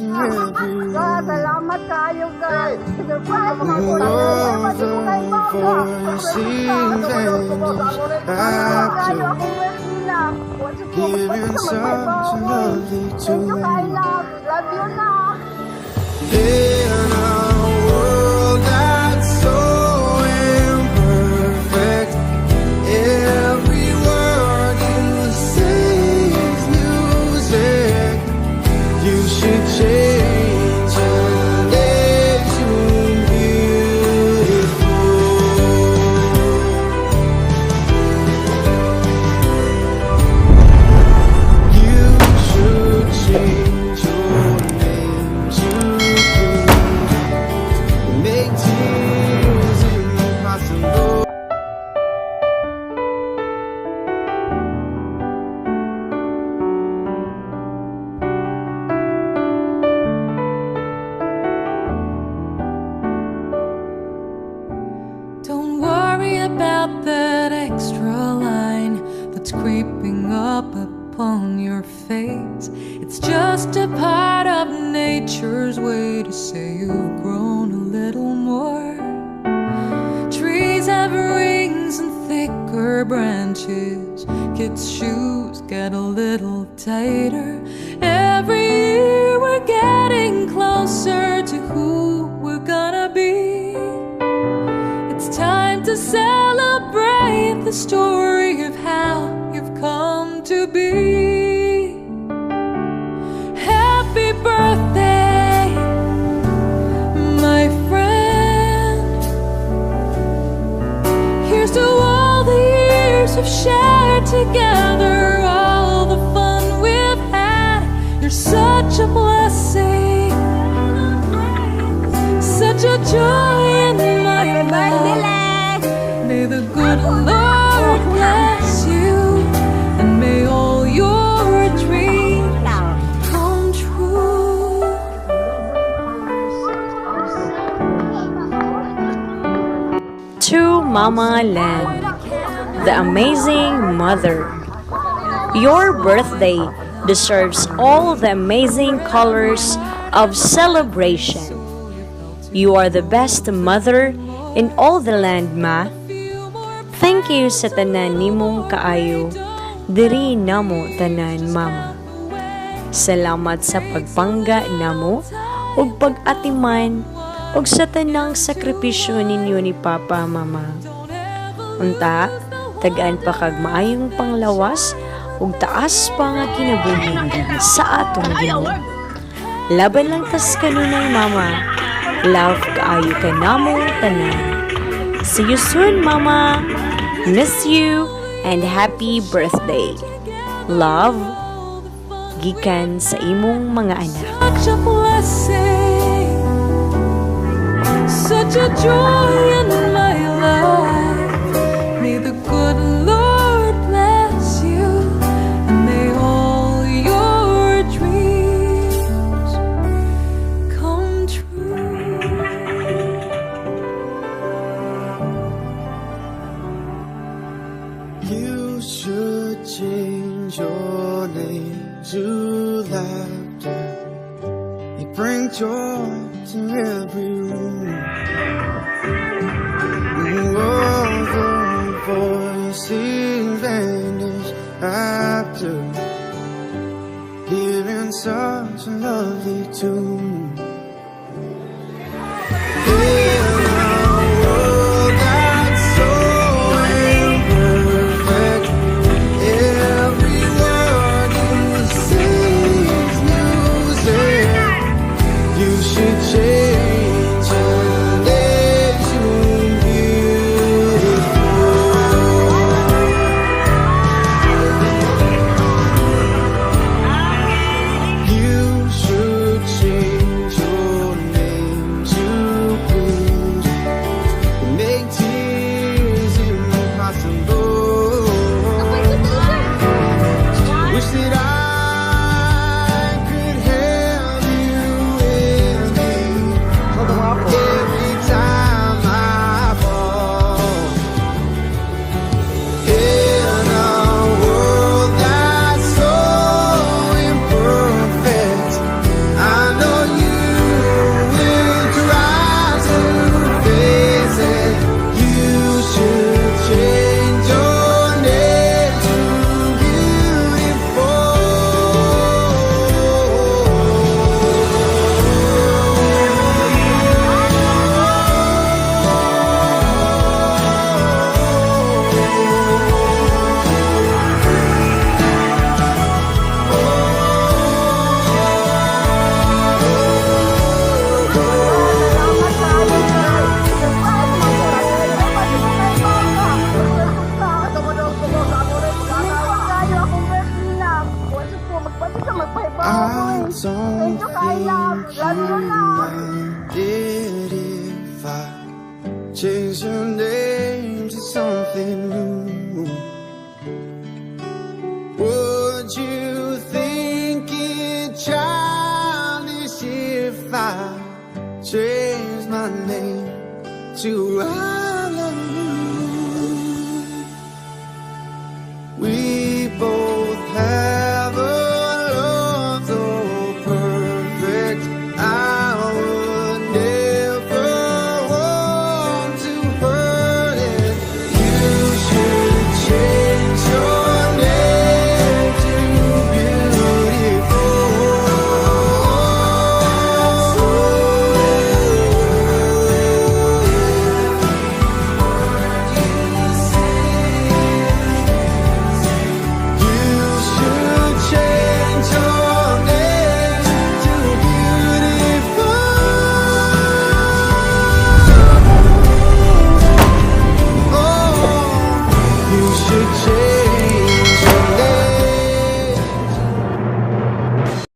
To every room. Salamat kaayo ka. Surprise man ko. All the voices vanish after hearing such a lovely Thank you, tune. Kyla. Love you na. In a world that's so imperfect, every word you say is music. You should change your name to beautiful. You should change your name to please. Make tears impossible. Don't worry about that extra line that's creeping up upon your face. It's just a part of nature's way to say you've grown a little more. Trees have rings and thicker branches. Kids' shoes get a little tighter. Every year we're getting closer to who we're gonna be. It's time to celebrate the story of how you've come to be. Happy birthday, my friend. Here's to all the years we've shared together, all the fun we've had. You're such a blessing, such a joy in my Happy birthday, life. Lex! May the good Lord bless you, and may all your dreams come true. To Mama Len, the amazing mother. Your birthday deserves all the amazing colors of celebration. You are the best mother in all the land, Ma. Thank you sa tanan nimong kaayo. Diri namo tanan, Mama. Salamat sa pagpangga namo ug pag-atiman ug sa tanang sakripisyo ninyo ni Papa, Mama. Unta, tagaan pa kag maayong panglawas ug taas pa nga kinabuhi sa atong Ginoo. Laban lang tas kanunay, Mama. Love kaayo ka namo tanan. See you soon, Mama. Miss you and happy birthday. Love, gikan sa imong mga anak. Such a blessing, such a joy in my life. May the good Lord bless you, and may all your dreams come true. You should change your name to laughter. You bring joy to every room. All the voices vanish after hearing such a lovely tune. In a world that's so imperfect, every word you say is music. You should change your name to beautiful. You should change Love you na. Did if I change your name to something new? Would you think it childish if I changed my name to